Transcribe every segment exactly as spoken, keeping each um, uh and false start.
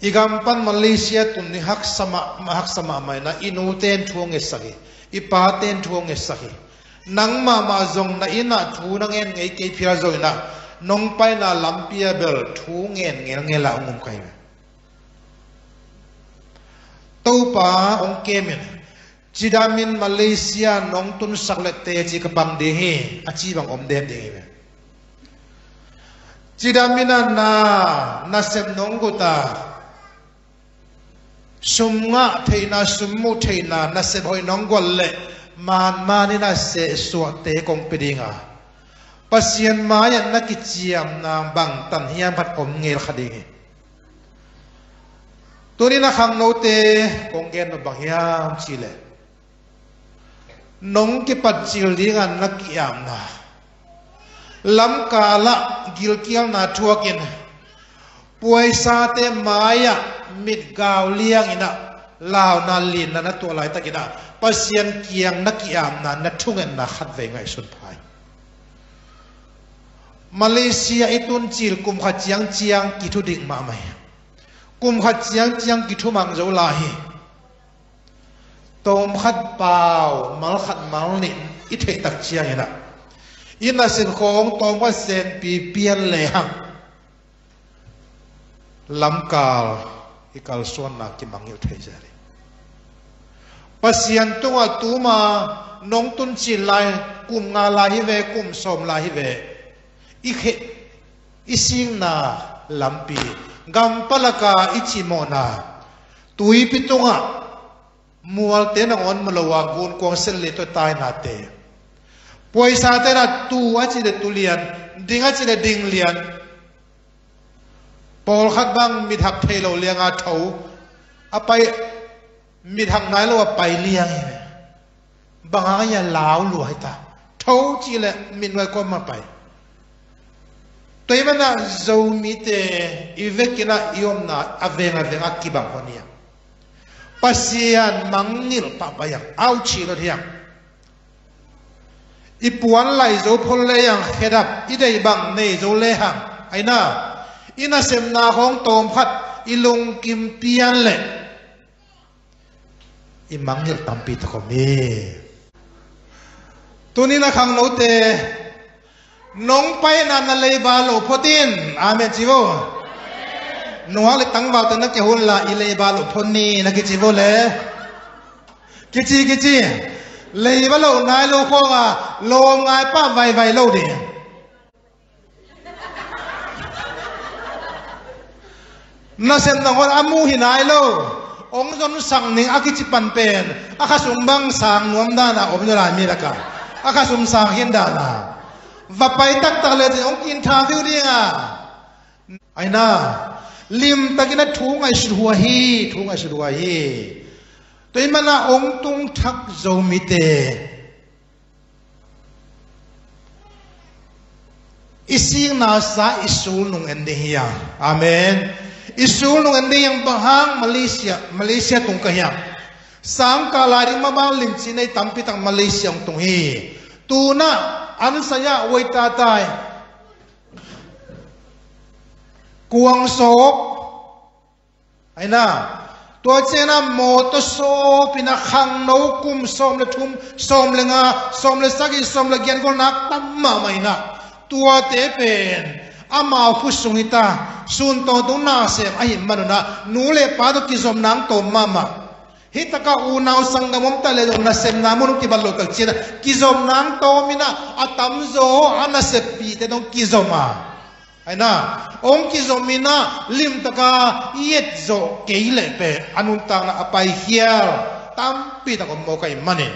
I gam pan Malaysia tun ni haksa mah, haksa mahmah in ah, i nu ten thu hong ngetsak hi, i pa ten thu hong ngetsak hi. Nang mahmah zong na inn ah thu na ngen ngei kei phial zong in ah, nong paina lampi ah bel thu ngen ngelngel ah hong um ka hi ve. Topa hong kem in, cidam in Malaysia nong tunsak leh teci ka pang ding hi, a ci bang om den ding hi ve. Cidam in ah na, nasep nong gut a, sum ngah theihna, sum muh theihna, nasep hoih nong guan leh manman in ah sehsuahte kong pia ding a, Pasian mai-ah na kiciamna bangtan hiam khat om ngel kha ding hi. Tuni-in a khangnote kong gen nop bang hiam cih leh, nong kipat cil ding a na ki-apna, lamkal ah gilkialna thuakin, puaisate mai-ah mitgau liang in ah, launa linna na tuah laitakin ah, Pasian kiang na ki-apna, na thungetna khatvei ngaihsun pha in. Malaysia i tun cil kum khat ciangciang kithudik mahmah hi. Kum khat ciangciang kithumang zo lai hi. Tawmkhat pau, malkhat malnih i theih tak ciangin ah, i nasep khawng tawmkhat senpi pian lehang, lamkal i kalsuanna kimangngilh thei zel hi. Pasian tungah tuma nong tun cil lai, kum nga lai hi ve, kum sawm lai hi ve, i khe, i sikna lampi, gampalaka i cimawhna, tuipi tungah mualte nangawn mu lo a gunkuang sen le tua tainate, puaisate na tu a ci le tu lian, ding a ci le ding lian, pawlkhat bang mithak thei lo lianga tho a pai, mithak nai lo a pai liang hi ve. Bang hang a hia, lau lua hi ta. Tho cih leh mitnuai kawm a pai. Tua ahih manin ah Zomite i vekin ah i omna a veng a veng a kibang hon hi hang. Pasian mangngilh pahpah hi hang, auchih lawt hi hang. I puan laih zo phot lehang khedap, i deih bang nei zo lehang, aina, i nasepna khawng tawmkhat i lungkim pian leh i mangngilh tampi tak om hi. Tuni-in a khangnote, nong paina na leiba loh phot in. Amen ci vo. Nungak le tangvalte na kihun la, i leiba loh phot ni na kici vo le. Kici, kici. Leiba loh nai lo khawng a, lawm ngai pah vaivai lo ding. Nasep nangawn a muh hi nai lo. Hong zon sang ning a kici pan pen, a khasum bang sang nuam dan a om zaw lai mi lakah, a khasum sang khin dan a. Va pai taktak le cin hong ki-interview ding a. Aina, limtakin a thu ngaihsut huai hi, thu ngaihsut huai hi. Tua ahih manin ah hong tung thak Zomite, i sikna sa i sulnung en ding hi hang. Amen. I sulnung en ding hi hang. Bang hang? Malaysia, Malaysia tung ka hi hang. Sangkah lai ding maban limci nei tampi tak Malaysia hong tung hi. Tu-in ah an sai-ah, wai tatai, kuang sawp, aina, tua ciangin ah mawtaw sawp in ah, khangno kum sawm le thum, sawm le nga, sawm le sagih, sawm le giat gol nak tam mahmah in ah, tuate pen amau khut sung hi ta, sun tawntung nasem ahih man un ah, nu le pa tawh kizopna hong tawm mahmah. Hih takah unau sanggam om ta leh zong, nasepna mun hong kibat loh tak ciangin ah kizopna hong tawm in ah, a tamzaw a naseppihte dong kizom a, aina, hong kizom in ah limtaka i etzawh kei leh pen a nuntakna a paikhial tampi tak om mawk ahih manin,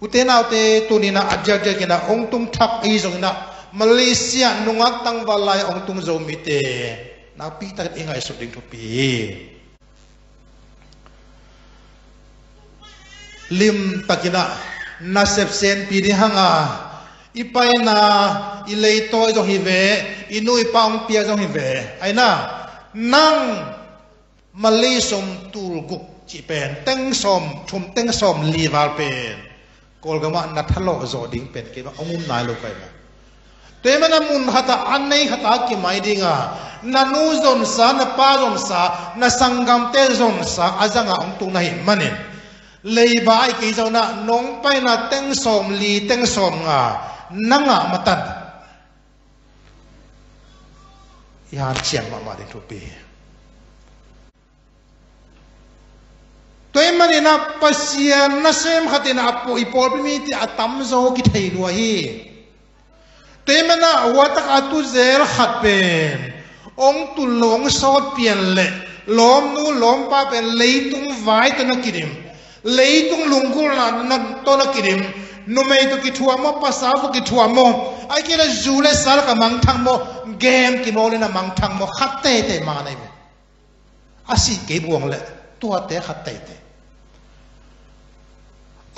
ute naute, tuni-in ah a diakdiakin ah hong tung thak ahi zongin ah, Malaysia nungak tangval lai-ah hong tung Zomite nakpi takin i ngaihsut ding thupi hi. Limtakin ah nasep senpi ding hang a, i paina, i leitawi zong hi ve, i nu i pa hong pia zong hi ve. Aina, nang Malay sum tul guk cih pen teng sawm thum, teng sawm li val pen Kawlgam ah na thalawh zawh ding pen kei bang hong um nai lo ka hi mah. Tua ahih manin a mun khat ah a nei khat a kimai ding a, na nu zonsa, na pa zonsa, na sanggamte zonsa a zang a hong tung na hih manin, leiba ahih kei zongin ah nong paina teng sawmli teng sawmnga na ngah matan i hanciam mahmah ding thupi hi. Tua ahih manin ah Pasian nasem khat in a paw-, i pawlpi mite a tamzaw kithei lua hi. Tua ahih manin ah hua tak a tu zel khat pen hong tul lo, hong sawt pian leh lawmnu lawmpa pen leitung vai tawh na kidim, leitung lunggulhna tawh na kidim, numei tawh kithuah maw, pasal tawh kithuah maw, ahih kei leh zu le sa lakah mangthang maw, game kimawl in a mangthang maw, khat teitei mah na hi ve. A sih kei buang leh tuate khat teitei.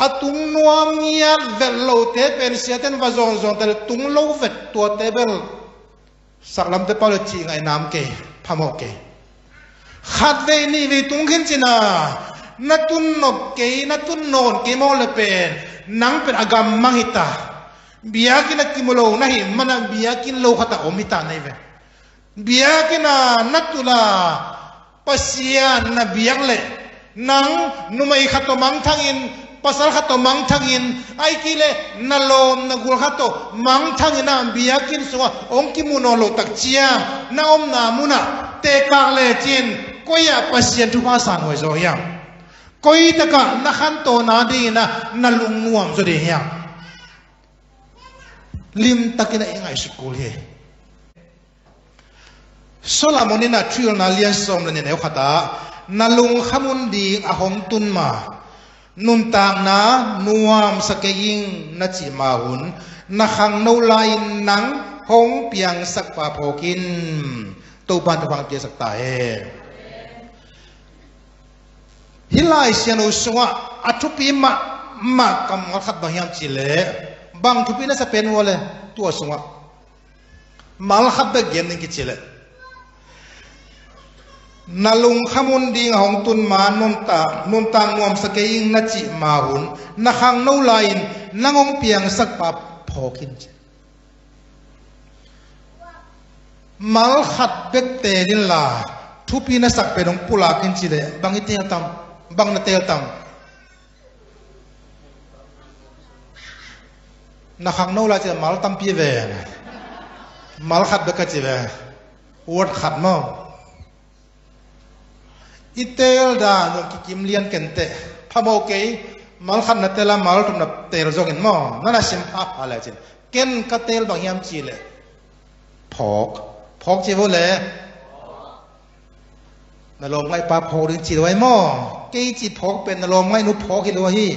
A tung nuam ngiat vet lote pen siate in va zawnzawn ta leh tung lo vet tuate bel saklamte pau leh cih ngaih nam kei, phamawh kei. Khat vei nih vei tung khin cin a, na tun nop kei, na tun nawn kei mawk leh pen nang pen a gammang hi ta. Biakinn a kimu lo na hih manin a biakinn lo khat ah om hi ta na hi ve. Biakinn ah na tul a, Pasian na biak leh, nang numei khat tawh mangthang in, pasal khat tawh mangthang in, ahih kei leh na lawm na gual khat tawh mangthang in a biakinn sungah hong kimu nawn loh tak ciang na omna mun ah tekak lecin koi ah Pasian thupha sang huai zaw hiam? Koi tak ah na khantohna dingin ah na lungnuam zaw ding hiam? Limtakin ah i ngaihsut kul hi. Solomon in a Thuhilhna lian sawm le nih neu khat ah, na lungkham hun ding a hong tun ma, nuntakna nuamsa kei ing na cih ma hun, na khangno lai-in nang hong piangsak pa phawk in. Topa'n thupha piaksak ta hen. Hih Lai Siangtho sungah a thupi mahmah kammal khat bang hiam cih leh, bang thupi na sa pen uh a le, tua sungah mal khat bek gen ning kici leh, na lungkham hun ding a hong tun ma, nuntak, nuntak nuamsa kei ing na cih ma hun, na khangno lai-in nang hong piangsak pa phawk in ci. Mal khat bek teel inla, thupi na sak pen hong pulak in ci leh, bang i teel tam, bang na teel tam. Na khangno lai ci leh mal tampi ve. Mal khat bek ka ci ve. Word khat maw. I teel dan zong kikim lian ken teh. Phamawh kei, mal khat na teel a, mal thum na teel zongin maw, na na sim phapha lecin. Ken ka teel bang hiam cih leh, phawk. Phawk ci vo le. Na lawmngaih pa phawk ding ci lo ai maw. Kei cih phawk pen na lawmngaih nu phawk hi lo hi.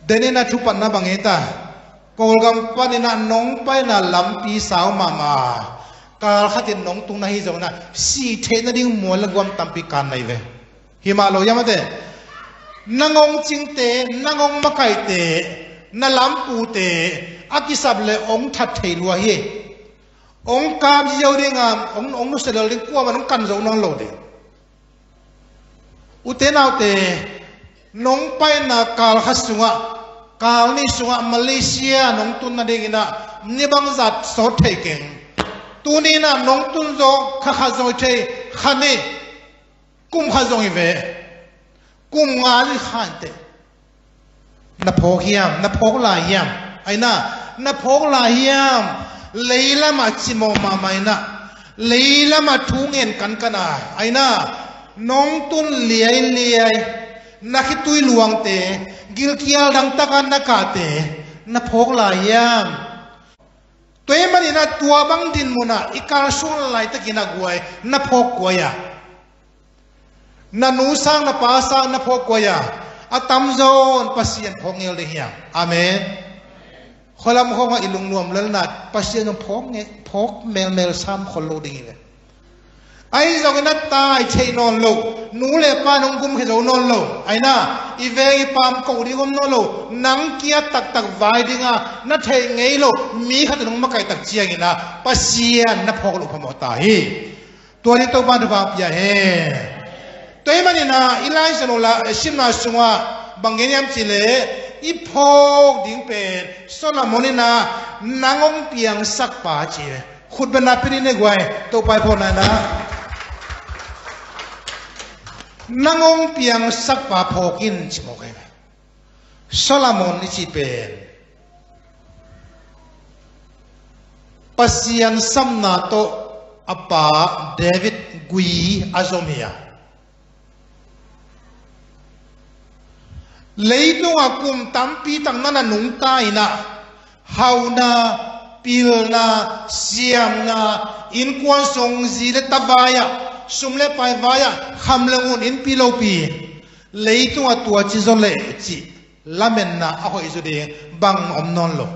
Denin a thupatna bang hi ta. Kawlgam panin a nong paina lampi sau mahmah. Kal khatin nong tung na hi zongin a, sih theih nading mual le guam tampi kan na hi ve. Hi mah lo hiam a te. Nang hong cingte, nang hong makaihte, na lampute a kisap le hong that thei lua hi. Hong kap ziau ding a, hong, hong nusia lel ding, kuamah hong kan zo nawn lo ding. Ute naute, nong paina kal khat sungah, kal nih sungah Malaysia nong tun nadingin a, ni bangzah sawt thei keng. Tuni in a nong tun zaw, kha khat zong hi thei, kha nih, kum khat zong hi ve. Kum nga nih kha in teh. Na phawk hiam? Na phawk lai hiam? Aina, na phawk lai hiam? Leilamah cimawh mahmah ina, leilamah thu ngen kankan a, aina, nong tun liailiai, na khitui luangte, gilkial dangtaka na kahte, na phawk lai hiam? Tua ahih manin a tua bang dinmun ah i kalsuan laitakin a guai, na phawk guai a. Na nu sang, na pa sang na phawk guai a, a tamzaw in Pasian phawk ngel ding hiam? Amen. Khualam khawngah i lungnuam lelna Pasian in phawk nge, phawk melmel sam khol lo ding hi ve. Ahi zongin a tai thei nawn lo, nu le pa nong gumkhia zo nawn lo, aina, i veng i pam ko ding om nawn lo, nang kia taktak vai dinga na theih ngei lo mi khat in hong makaih tak ciangin a Pasian na phawk loh phamawh ta hi. Tua hi Topa thupha pia hen. Tua ahih manin a i Lai Siangtho la simna sungah bang gen hiam cih leh, i phawk ding pen Solomon in ah nang hong piangsak pa ci. Khut beng na pia ni ne guai, Topa i phawkna in ah nang hong piangsak pa phawk in ci mawk hi. Solomon i cih pen Pasian samna tawh a pa David gui a zom hi a. Leitungah kum tampi tak na na nungta in ah, hauhna, pilna, siamna, innkuan sung zi le ta vai-ah, sum le pai vai-ah, kham le ngun, innpi lopi, leitungah tua ci zaw leh cih lametna a hoih zaw ding bang om nawn lo.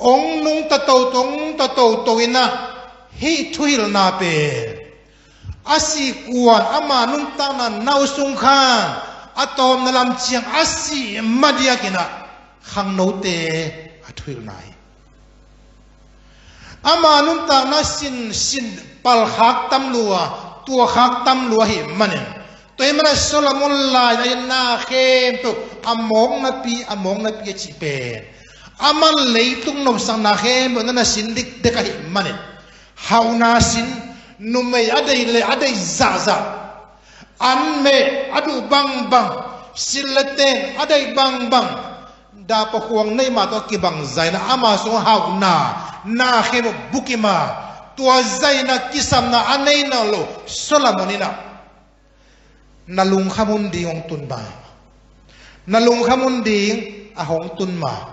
Hong nungta toto, nungta toto in ah hih thuhilhna pen a sih kuan ama nuntakna nau sung khan a tawpna lam ciang a sih madiak in ah khangnote a thuhilhna hi. Ama nuntakna sin, sin palkhak tam lua, tuakhak tam lua ahih manin, tua ahih manin Solomon lai-ah na khempeuh a mawk napi, a mawk napi a cih pen, aman leitung nopsakna khempeuh na na sin dikdek ahih manin, hauhna sin, numei a deih le a deih zahzah, an meh a duh bangbang, sil le ten a deih bangbang, dahpakhuang neih mah tawh kibang zah in ah ama sung hauhna na khempeuh bukim a, tua zah in ah kisapna a nei nawn lo Solomon in ah na lungkham hun ding hong tun mah, na lungkham hun ding a hong tun mah.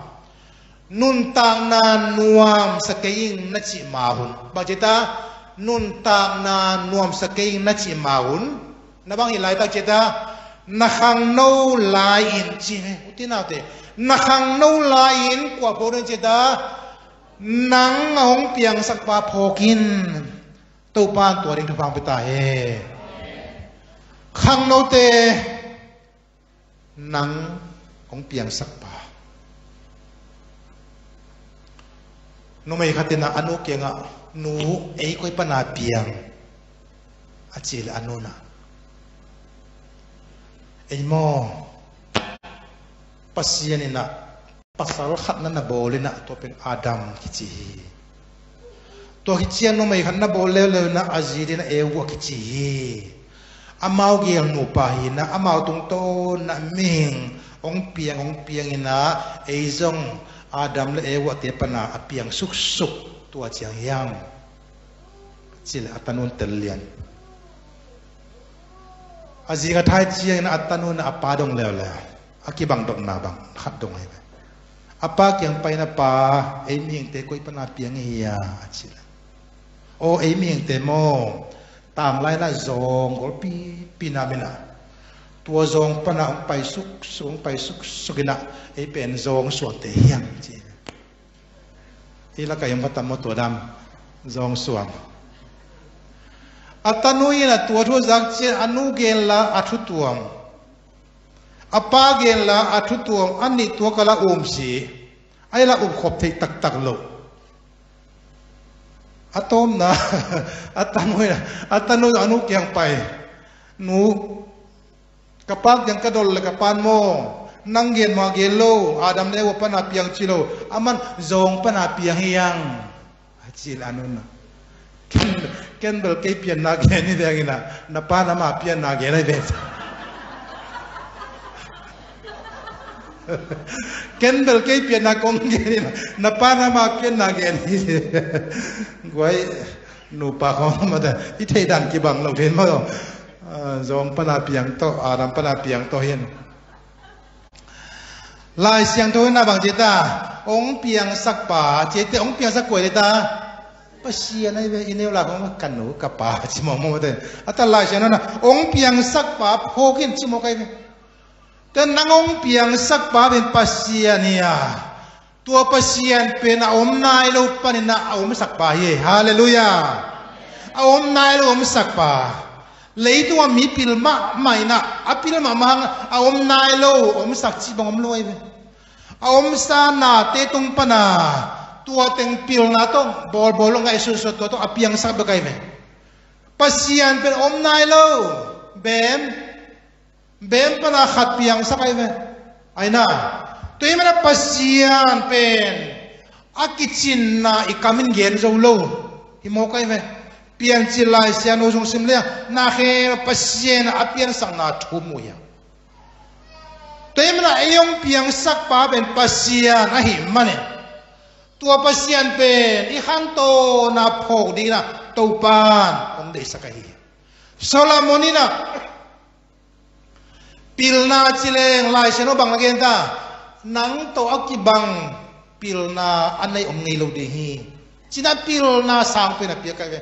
Nuntakna nuamsa kei ing na cih ma hun. Bang ci ta, nuntakna nuamsa kei ing na cih ma hun. Na bang hi laitak ci ta, na khangno lai-in ci hi. U te nau te, na khangno lai-in kua phawk ding ci ta, nang a hong piangsak pa phawk in. Topa in tua ding thupha hong pia ta hen. Khangnote, nang hong piangsak pa. Numei khat in ah a nu kiangah, "Nu, ei koi pana piang?" a cih leh a nu in ah, "Ei maw, Pasian in ah pasal khat na na bawl in ah, tua pen Adam kici hi. Tua khit ciang numei khat na bawl leuleu in ah, a zi ding in ah Eva kici hi. Amau gel nupa hi in ah, amau tungtawn in ah mihing hong piang, hong piang in ah, ei zong Adam le Eva te pana a piang suksuk, tua ciang hiam?" ci leh a tanu in tel lian. A zi khat hai ciangin a tanu in a pa dong leuleu. A kibang dotna bang khat dong hi ve. A pa kiang pai in a, "Pa, ei mihingte koi pana piang i hia?" a ci leh, "Aw, ei mihingte maw, tanglai in a zawng golpipi nam in a, tua zawng pana hong pai suksuk, hong pai suksuk in a, ei pen zawng suangte hi hang," ci. Hih lakah i om kha tam maw tua dan zawng suang? A tanu in a tua thu a zak ciang a nu gen la a thu tuam, a pa gen la a thu tuam, a nih tua ka la um si, a i la um khop theih taktak lo. A tawpna, a tanu in a, a tanu in a nu kiang pai, "Nu, ka pa kiang ka dol leh ka pa'n maw, nang gen mah gen lo, Adam le Eva pana piang ci lo, aman zawng pana piang hi hang," a ci leh a nu in a, "Ken, ken bel kei pianna gen hi veng in a, na pa'n ama pianna gen hi veng. Ken bel kei pianna kong gen hi in a, na pa'n ama pianna gen hi." Guai, nupa khawng mah te, i theih dan kibang lo thei maw. Ah, zawng pana piang tawh, Adam pana piang tawh hi in. Lai Siangtho in a bang ci ta, hong piangsak pa, ci te, hong piangsak kua hi ta? Pasian ahi ve. I neu lai khawng, "Ka nu, ka pa," ci mawkmawk te. A ta Lai Siangtho in a, hong piangsak pa phawk in ci mawk ahi ve. Tua nang hong piangsak pa pen Pasian hi a, tua Pasian pen a om nai lo panin a, a omsak pa hi. Halleluiah. A om nai lo omsak pa. Leitungah mi pil mahmah in a, a pil mahmah hang a om nai lo omsak cih bang om lo ahi ve. A omsa nate tung pana tua teng pilna tawh bawlbawl lo, ngaihsunsuan tua tawh a piangsak bek ahi ve. Pasian pen om nai lo. Bem, Bem pana khat piangsak ahi ve. Aina, tua ahih manin Pasian pen a kicinna i kam in gen zo lo hi mawk ahi ve. Piancil Lai Siangtho zong sim leng, na khe Pasian a piansakna thu mu hi a. Tua ahih manin ei hong piangsakpa pen Pasian ahih manin, tua Pasian pen i khantawn a phawk dingin ah Topan hong deihsak ahi hi. Solomon in ah pilna ci leng Lai Siangtho bang na gen ta, nang tawh a kibang pilna a nei om ngei lo ding hi, ci-in ah pilna sang pen a piak ahi ve.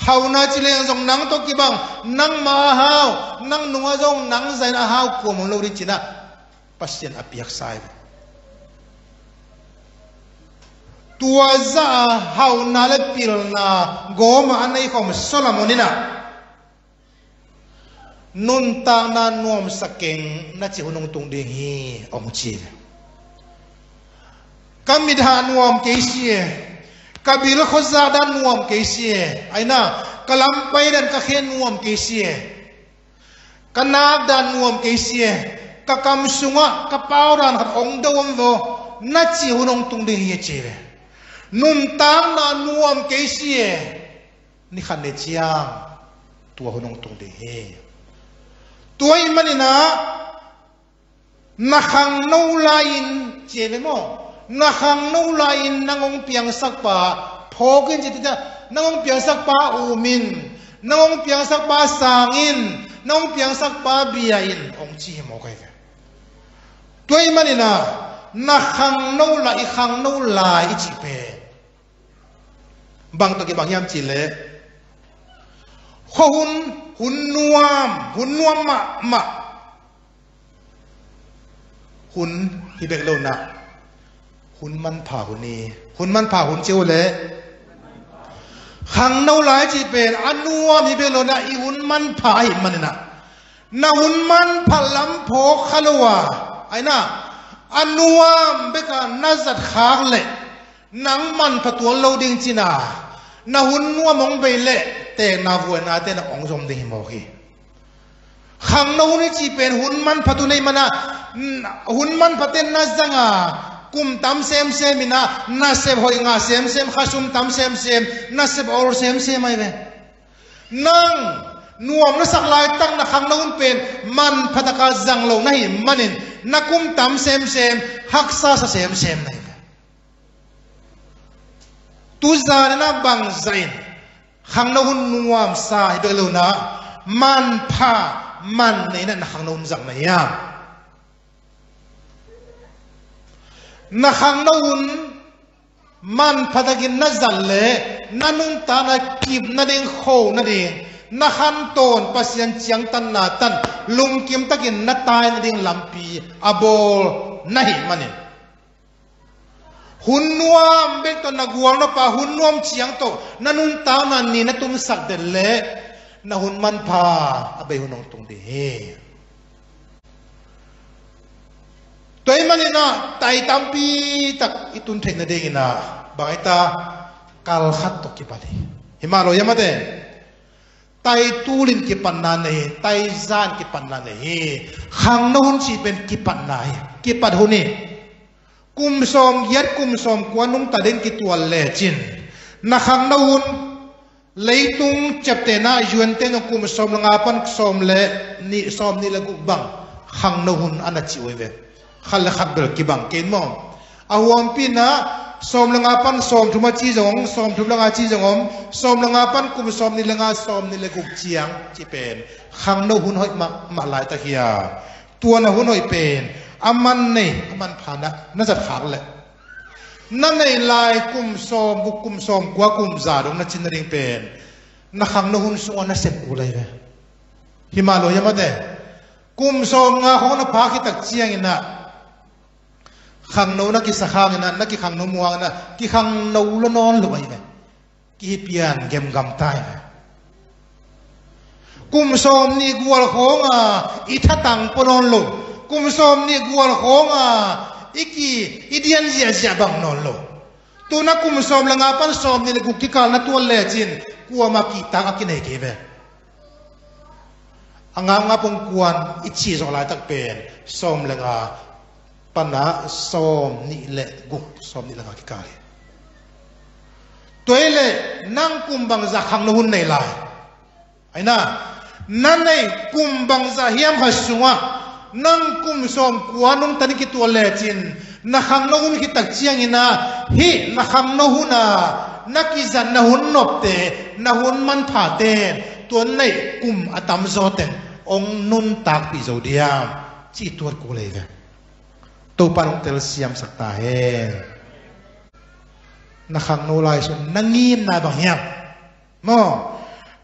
Hauhna ci leng zong nang tawh kibang, nangmah a hau, nang nungah zong nang zah in a hau kuamah om lo ding ci-in ah Pasian a piaksa ahi ve. Tua zah a hauhna le pilna gawm a a nei khawm Solomon in ah nuntakna nuamsa keng na cih hun hong tung ding hi, hong ci. Ka mithah nuam kei si e, ka bil khuazak dan nuam kei si e, aina, ka lampai dan ka khe nuam kei si e, ka nak dan nuam kei si e, ka kam sungah ka pau dan khat hong do om vo, na cih hun hong tung ding hi, ci ve. Nuntakna nuam kei si e, ni khat ni ciang tua hun hong tung ding hi. Tua ahih manin ah na khangno lai-in, ci ve maw, na khangno lai-in nang hong piangsakpa phawk in ci, tua nang hong piangsakpa um in, nang hong piangsakpa sang in, nang hong piangsakpa bia in, hong ci hi mawk ahi ve. Tua ahih manin ah na khangno lai, i khangno lai i cih pen bang tawh kibang hiam cih leh, khuahun, hun nuam, hun nuam mahmah, hun hi bek lo-in ah hun manpha hun hi. Hun manpha hun ci uh leh, khangno lai cih pen a nuam hi bek lo-in ah i hun manpha ahih manin ah, na hun manpha lam phawk kha lo a, aina, a nuam bek a na zat khak leh nang manpha tuan lo ding ci-in ah, na hun nuam hong bei leh teekna vuainate na hong zom ding hi mawk hi. Khangno hun i cih pen hun manpha tu nei manin ah, hun manphate na zang a, kum tam semsem in ah nasep hoih ngah semsem, khasum tam semsem, nasep awl semsem ahi ve. Nang nuam na sak laitak na khangno hun pen manpha tak a zang lo na hih manin na kum tam semsem, haksa sa semsem na hi ve. Tu zan in ah bang zah in khangno hun nuamsa hi bek lo-in ah manpha, man nei-in ah na khangno hun zang na hiam? Na khangno hun manpha takin na zat leh na nuntakna kip nading, kho nading, na khantawn Pasian ciangtanna tan lungkim takin na tai nading lampi a bawl na hih manin, hun nuam bek tawh na gualnop a, hun nuam ciang tawh na nuntakna ni na tumsak den leh na hun manpha a bei hun hong tung ding hi. Tua ahih manin ah tai tampi tak i tun theih nadingin ah bang hi ta, kal khat tawh kipan hi. Hi mah lo hiam, mate? Tai tul in kipatna nei hi, tai zan kipatna nei hi. Khangno hun cih pen kipatna hi, kipat hun hi. Kum sawmgiat, kum sawmkua nungta ding kitual lecin, na khangno hun, leitung ciaptehna ah U N te in kum sawm le nga pan sawm le nih, sawmnih le guk bang khangno hun a na ci uh hi ve. Khat le khat bel kibang kei maw? A huampi in ah sawm le nga pan sawmthum a ci zong om, sawmthum le nga ci zong om, sawm le nga pan kum sawmnih le nga, sawmnih le guk ciang cih pen khangno hun hoih mahmah laitak hi a. Tua na hun hoih pen a man nei, a manpha na, na zat khak leh, na neih lai kum sawmguk, kum sawmkua, kum za dong na cin nading pen na khangno hun sungah na sep kul ahi ve. Hi mah lo hiam, mate? Kum sawmnga khawng na phak khit tak ciangin ah khangno na kisak hangin ah, na kikhangno muang in ah, kikhangno lua nawn lo ahi ve. Kihi pian gemgam ta hi ve. Kum sawmnih gual khawng a i thatang pua nawn lo, kum sawmnih gual khawng a i ki, i dian ziahziah bang nawn lo. Tu-in ah kum sawm le nga pan sawmnih le guk kikal na tuan lecin kuamah kihtak a kinei kei ve. A ngapngap hong kuan i cih zawh laitak pen sawm le nga pana sawm nih le guk, sawm nih le nga kikal hi. Tua hi leh nang kum bangzah khangno hun nei lai? Aina, na neih kum bangzah hiam khat sungah nang kum sawmkua nungta i kituak lecin na khangno hun khit tak ciangin ah, hih na khangno hun a na kizatna hun nopte, na hun manphate, tua neih kum a tamzaw teng hong nuntakpih zo diam cih tuat kul hi ve. Topa in hong telsiamsak ta hen. Na khangno lai sung na ngimna bang hiam? Maw,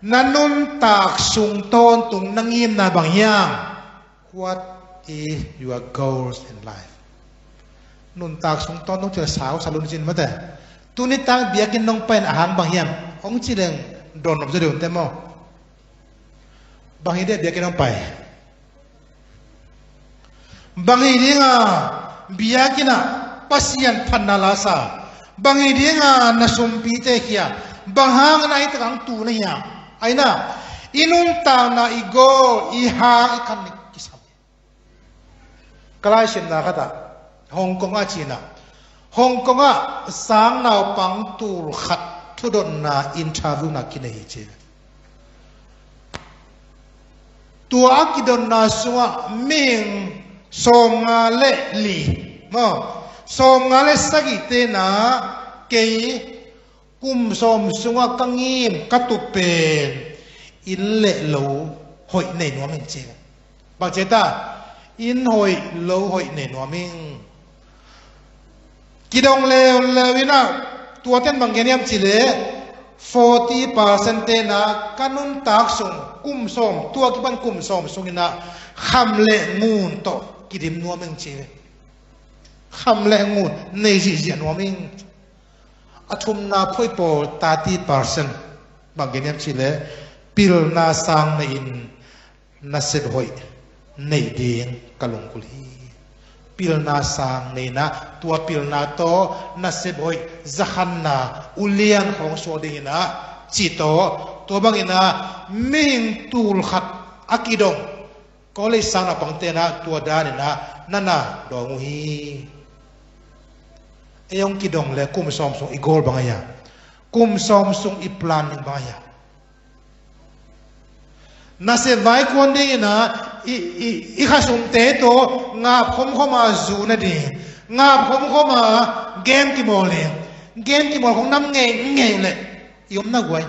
na nuntak sung tawntung na ngimna bang hiam? What is your goals in life? Nuntak sung tawntung cih leh sau sa lun cin mate. Tuni tak biakinn nong pai in a hang bang hiam? Hong ci leng dawn nop zaw deuh te maw? Bang hi ding a biakinn nong pai? Bang hi ding a biakinn ah Pasian phatna la sa? Bang hi ding a na sumpite khia? Bang hang na hi tak ang tu na hia? Aina, i nuntakna, i goal, i hang, i khan kisam. Ka laisimna khat ah Hong Kong ah cih na, Hong Kong ah sang naupang tul khat thudotna interview na kinei hi ci. Tua a kidotna sungah mihing sawmnga le li, maw, sawmnga le sagih te na, kei kum sawm sungah ka ngim, ka tup pen inn le lo hoih nei nuam ing ci. Bang ci ta? Inn hoih, lo hoih nei nuam ing. Kidong leuleu in ah, tua ten bang gen hiam cih leh, forty percent te na ka nuntak sung kum sawm, tua kipan kum sawm sungin ah kham le ngun tawh kidim nuam ing ci. Kham le ngun nei zihziah nuam ing. A thumna phoih pawl, thirty percent, bang gen hiam cih leh, pilna sang nei in nasep hoih neih ding ka lungkul hi. Pilna sang nei in ah, tua pilna tawh nasep hoih, zakhanna, ulian khawng suak ding in ah, cih tawh, tua bangin ah mihing tul khat a kidong college sang naupangte na tua dan in ah na na dawng uh hi. Ei hong kidong le kum sawm sung i goal bang a hia? Kum sawm sung i plan ding bang a hia? Nasep vai kuan ding in ah i, i, i khasumte tawh ngap khomkhom a zu na ding, ngap khomkhom a game kimawl ding. Game kimawl khong nam ngeingei leh i om na guai.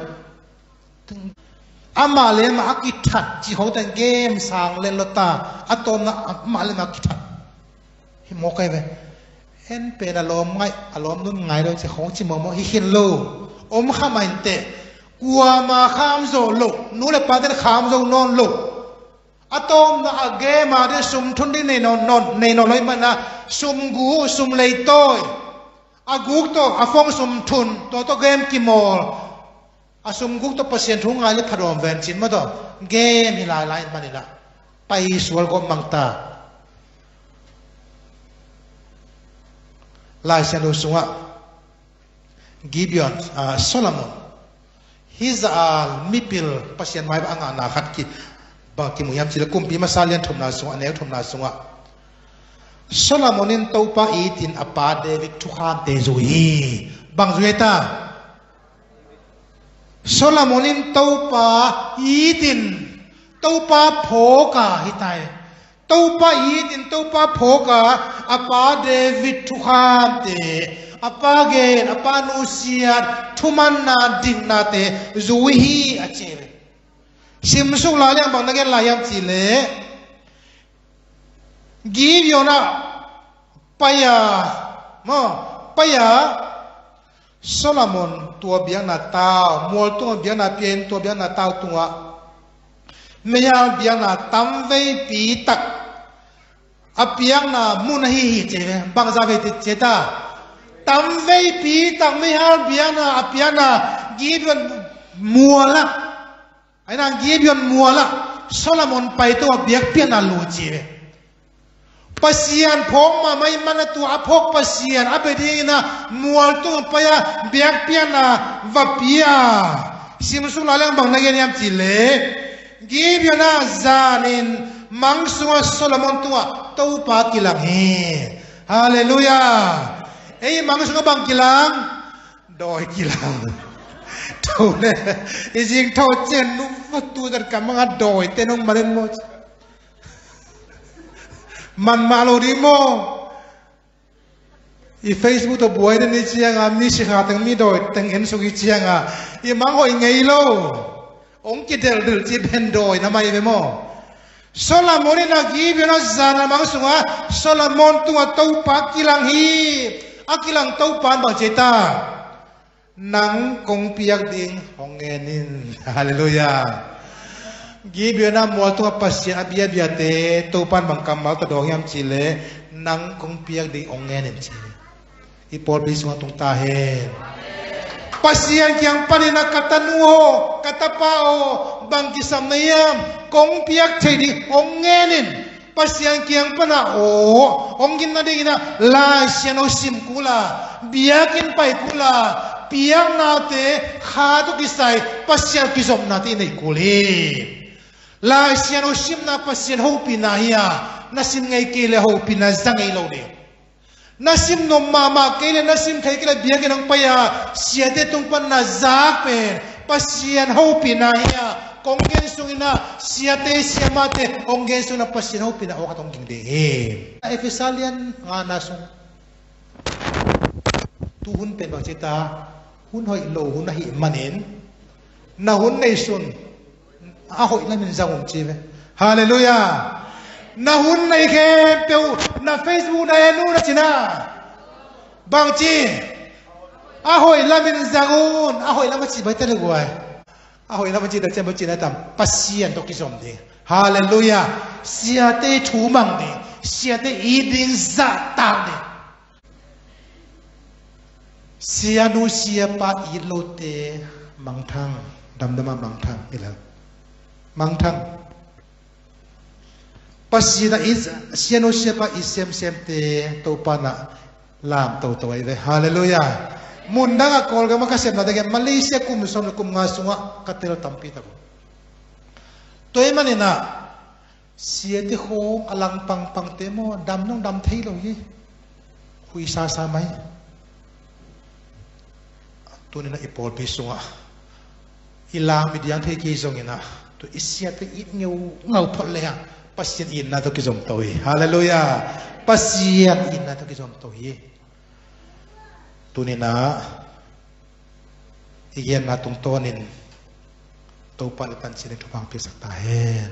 Amah le amah a kithat cih khawng teng game sang len lo ta, a tawmna amah le amah a kithat. Hi mawk ai ve. En pen a lawm ngaih, a lawm nun ngai lo cih khawng ci mawkmawk hi khin lo. Om kha mah inteh. Kuama kham zo lo, nu le pa ten kham zo nawn lo. A tawmna a game a den sum thun ding nei nawn, nawn, nei nawn lo i mana, sum gu, sum leitawi. A guk tawh a phone sum thun, tua tawh game kimawl. A sum guk tawh Pasian thu ngai le phat awm ven cin maw tawh. Game hi lailai in manin ah pai sual gawp mang ta. Lai Siangtho sungah Gibeon, ah, Solomon, hih za a mipil Pasian maipha a ngahna khat ki, bang kimu hiam cih leh Kumpi Masa lian thumna sungah, a neu thumna sungah, Solomon in Topa itin a pa David thukhamte zui hi. Bang zui ta? Solomon in Topa itin, Topa phawk a hi tai. Topa itin, Topa phawk a, a pa David thukhamte, a pa gen, a pa nusiat, thumanna, dingnate zui hi a ci ve. Simsuk lai leng bang na gen lai hiam cih leh, Gibeon ah pai a, maw, pai a, Solomon tua biakna tau, mual tungah biakna pia in tua biakna tau tungah, meihal biakna tamveipi tak a piakna mun ahi hi ci ve. Bangzah vei ci ta? Tamveipi tak meihal biakna a piakna Gibeon mual ah, aina Gibeon mual ah Solomon pai tawh a biakpiakna lui ci ve. Pasian phawk mahmah i mana tua a phawk Pasian a bia dingin ah mual tung pai a biakpiakna va pia. Simsuk lai leng bang na gen hiam cih leh, Gibeon ah zanin mang sungah Solomon tungah Topa kilang hi. Halleluiah. Ei mang sungah bang kilang? Dawi kilang. Tho le, i zing tho ciang nu va tu zat ka manga dawi te nong man en maw? Man mah lo ding maw? I Facebook tawh buai den i cianga, mi sikha teng, mi dawi teng en suk i cianga, i mang hoih ngei lo. Hong kidelhdel ci pen dawi na mai ve maw? Solomon in a Gibeon a zana mang sungah Solomon tungah Topa kilang hi. A kilang Topa in bang ci ta? Nang kong piak ding hong ngen in. Halleluiah. Gibeon a mual tungah Pasian a biabiate Topa in bang kammal tawh dawng hiam cihleh, nang kong piak ding hong ngen in ci. I pawlpi sungah tung ta hen. Pasian kiang panin a ka tanu aw, ka tapa aw, bang kisam na hiam, kong piak thei ding hong ngen in. Pasian kiang pana aw hong ngen nadingin a Lai Siangtho sim kul a, biakinn pai kul a, piaknate kha tawh kisai Pasian kizopnate i nei kul hi. Lai Siangtho simna Pasian hopihna hi a, na sim ngei kei le hopihna za ngei lo ding. Na sim nuam mahmah kei le, na sim thei kei le, biakinn hong pai a siate tung pan na zak pen Pasian hopihna hi a, kong ngen sungin a siate siamahte hong ngen sungin a Pasian hopihna awk a tong ging ding hi. Efesa lian ngana sung tu hun pen bang ci ta? Hun hoih lo hun ahih manin na hun nei sun a hoih lamin zang un ci ve. Halleluiah. Na hun nei khempeuh, na Facebook na en un a cina, bang ci? A hoih lamin zang un. A hoih lam a ci bai ta le guai. A hoih lam a ci ta cian bai cina tam? Pasian tawh kizom ding. Halleluiah. Siate thu mang ding. Siate it ding zahtak ding. Sianu siapa it lote mangthang, damdama mangthang, i lal. Mangthang. Pasian a it, sianu siapa it semsemte Topa na lam toto ahi ve. Halleluiah. Mundang a Kawlgam a ka sepna dangin Malaysia kum sawm le kum nga sungah ka tel tampi tak uh. Tua ahih manin a siate khawng a langpangpangte maw, dam nong dam thei lo hi. Huisasa mai. Tunin a i pawlpi sungah i lam i diang thei kei zongin a, tua i siate it ngeungau phot le a, Pasian itna tawh kizom to hi. Halleluiah. Pasian itna tawh kizom to hi. Tunin a i genna tungtawnin Topa in i pancil in thupha hong piaksak ta hen.